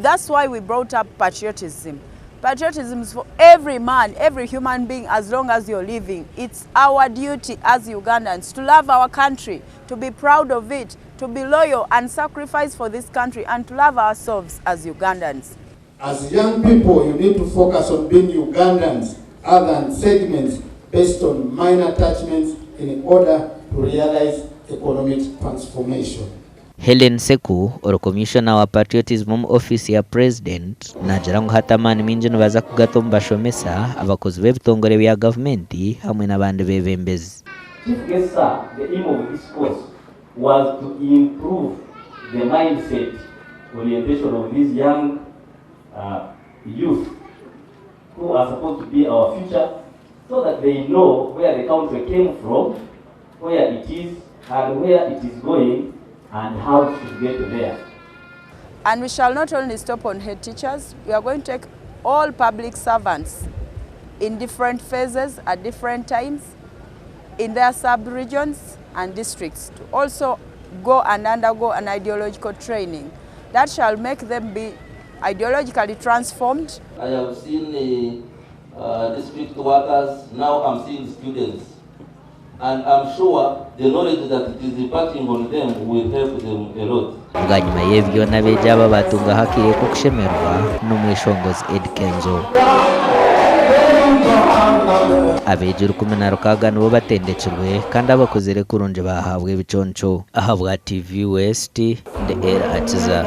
That's why we brought up patriotism. Patriotism is for every man, every human being, as long as you're living. It's our duty as Ugandans to love our country, to be proud of it, to be loyal and sacrifice for this country, and to love ourselves as Ugandans. As young people, you need to focus on being Ugandans other than segments based on minor attachments in order to realize economic transformation. Hellen Seku, ori Commissioner wa Patriotism omu ofiisi ya Purezidenti, naagira ngu hati amaani maingi nibaza kugata omu bashomesa, abakozi b'ebitongore bya gavumenti hamwe n'abandi beebembezi. Chief Guest Sir, the aim of this course was to improve the mindset orientation of these young youth who are supposed to be our future so that they know where the country came from, where it is, and where it is going, and how to get there. And we shall not only stop on head teachers, we are going to take all public servants in different phases at different times in their sub-regions and districts to also go and undergo an ideological training that shall make them be ideologically transformed. I have seen district workers, now I'm seeing students. And I'm sure the knowledge that it is imparting on them will help them a lot. Bwanyima y'ebi byona abeegi aba baatungaho akaire k'okushemererwa n'omweshongozi Eddy Kenzo. Abeegi 16 nibo batendekirwe kandi abakozire kurungi baahaabwa ebiconco. Ahabwa TV West, ndi El Akiza.